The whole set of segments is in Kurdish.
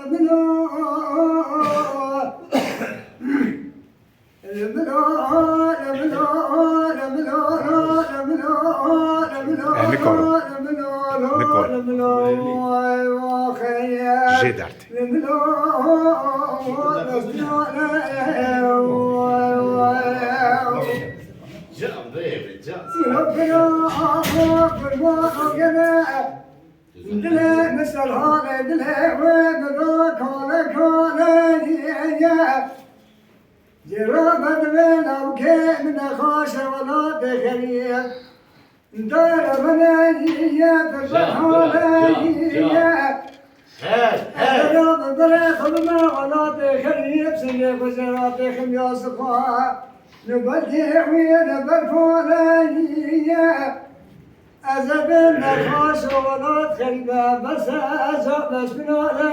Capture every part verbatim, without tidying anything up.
Eh, Nikol. Nikol. Jê dert. Dilê min ser halê dilê wê min ra kale kale ye. Cêra berdivê lawkê min nexaşe welatê xerîb. Dara min ye, bi Can, can, can, can. Hey, hey. Dara berdivê xwe bime welatê xerîb, singê xwe jêra têxim ya sixwa. Li ber dê wî ye, li ber pale ye. Ez ê bêm nexaş û welat xerîbe, bes e, ez a bes binare.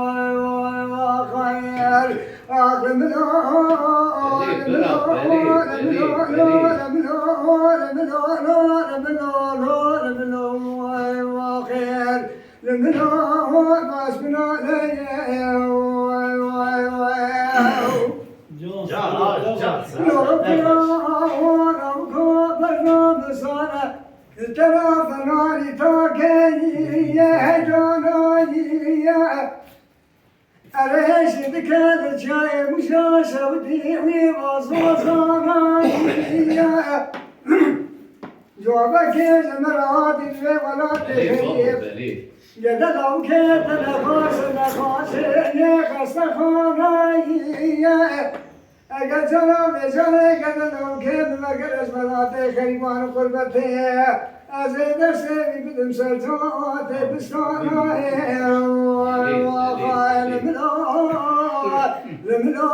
Vay, vay, vay, xeyr. Ax, li min o, li min o, li min o, li min o, li min o, li min o, li min o, li min o, li min o, vay, vay, xeyr. Li min o, bes binare. Vay, vay, vay. Can, can, abi, can, sen de. Erê şidike li çiyayê Mûşa şewitî wî vazozana ye. Cavekê ji min re hatî ji vê welatê xerîb. Gede lawkê te nexaşe, nexaşê nê xestexanayî ye. Eger cara vê carê gede lawkê min vegere ji welatê xerîban û xurbetê ye. Ez ê destê wî bidim ser çawa tê bistanayê. Vay, vay, vay, li min o, li min o,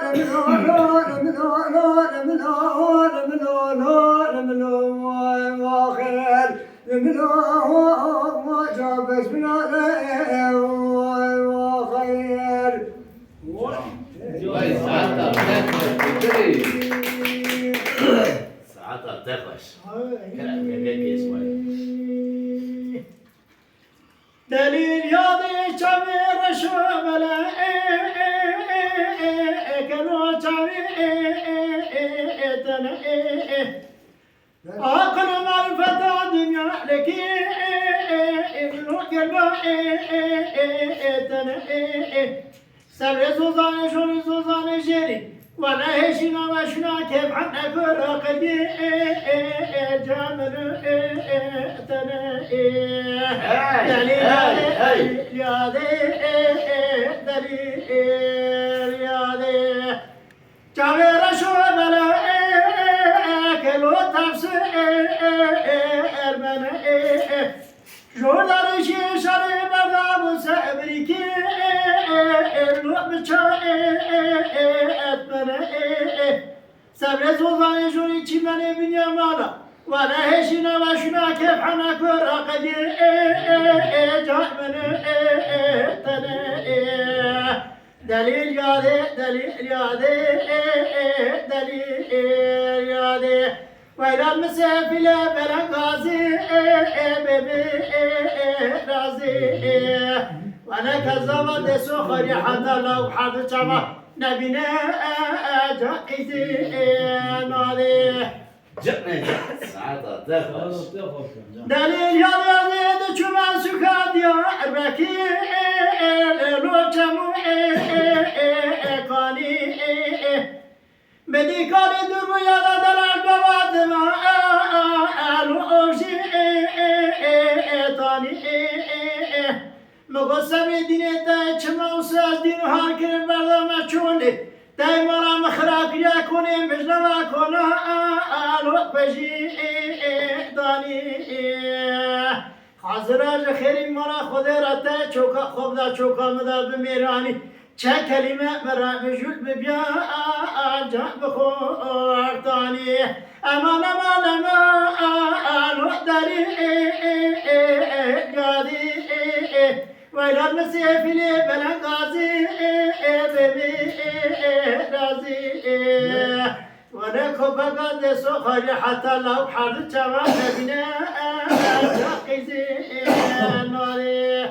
li min o, li min o, li min o, li min o, li min o, li min o, vay, vay, xeyr. Li min o, vay, ca bes min ale, vay, vay, xeyr. Vay, saeta te xweş, Fikirî. Saeta te xweş. Kerem, kerem, kes vay. Delîl yadê çavê reşo bele, e, e, e, e, e, keno çavê, e, e, e, e, e, tene, e, e. Aqil û marifeta dinya lekî, e, e, e, e, lo gelo, e, e, e, e, tene, e, e. Sebrê zozanê şorî zozanê jêrî. Wele hêşîna me şûna kêf hene gora qedî, e, e, e, camir, e, e, tene, e. Hey, delîl hey, yadê, hey. Delîl yadê, e, e, delîl yadê. Çavê reşo bele, e, e, e, kelo tefsir, e, e, e, ermene, e, e. Jordarê şê şerê berdabû sebrîkê, e, e, e, lo biça, e, e, e, etmene, e, e. Sebrê zozanê jorî çîmenê binya mala. Wele hêşîna me şûna kêf hene gora qedî, e, e, e, camir, e, e, tene, e. Delîl yadê, delîl yadê, e, e, delîl yadê. Weylan misefîle belengazî, e, e, bebî, e, e, razî, e. Wele kezava deso xerî heta law hadi çava nebîne, e, e, ca qîzî, e, nadê. Canê can, saeta te xweş. Delîl yadê diçûme sûka Diyarbekî, lo çemû, e, e, e, e, kanî, e, e. Medîkalê dûr bû yada delal gava dima, e, e, e, lo ovjî, e, e, e, e, tanî, e, e, e. Mi got, "Semê dînê te çima wisa ez dîn û har kirin berdame çolê? Te mala min xira kiriye konê, mijnava kona, a, a, lo pejî, e, e, danî, e." Hazira ji xêrî mala Xwedê re te çoka xwe bida çoka min de bi mêranî. Çend kelîme min re mijûl bibiya, a, a, can bi xortanî. Eman, eman, eman, a, a, lo derî, e, e, e, e, gadî, e, e. Weylan misêfîlê belengazî, e, e, bebî, e, e, razî, e. Wele kopeka deso xerî heta law herdî çava nebîne, e, e, qîzî, e, narê.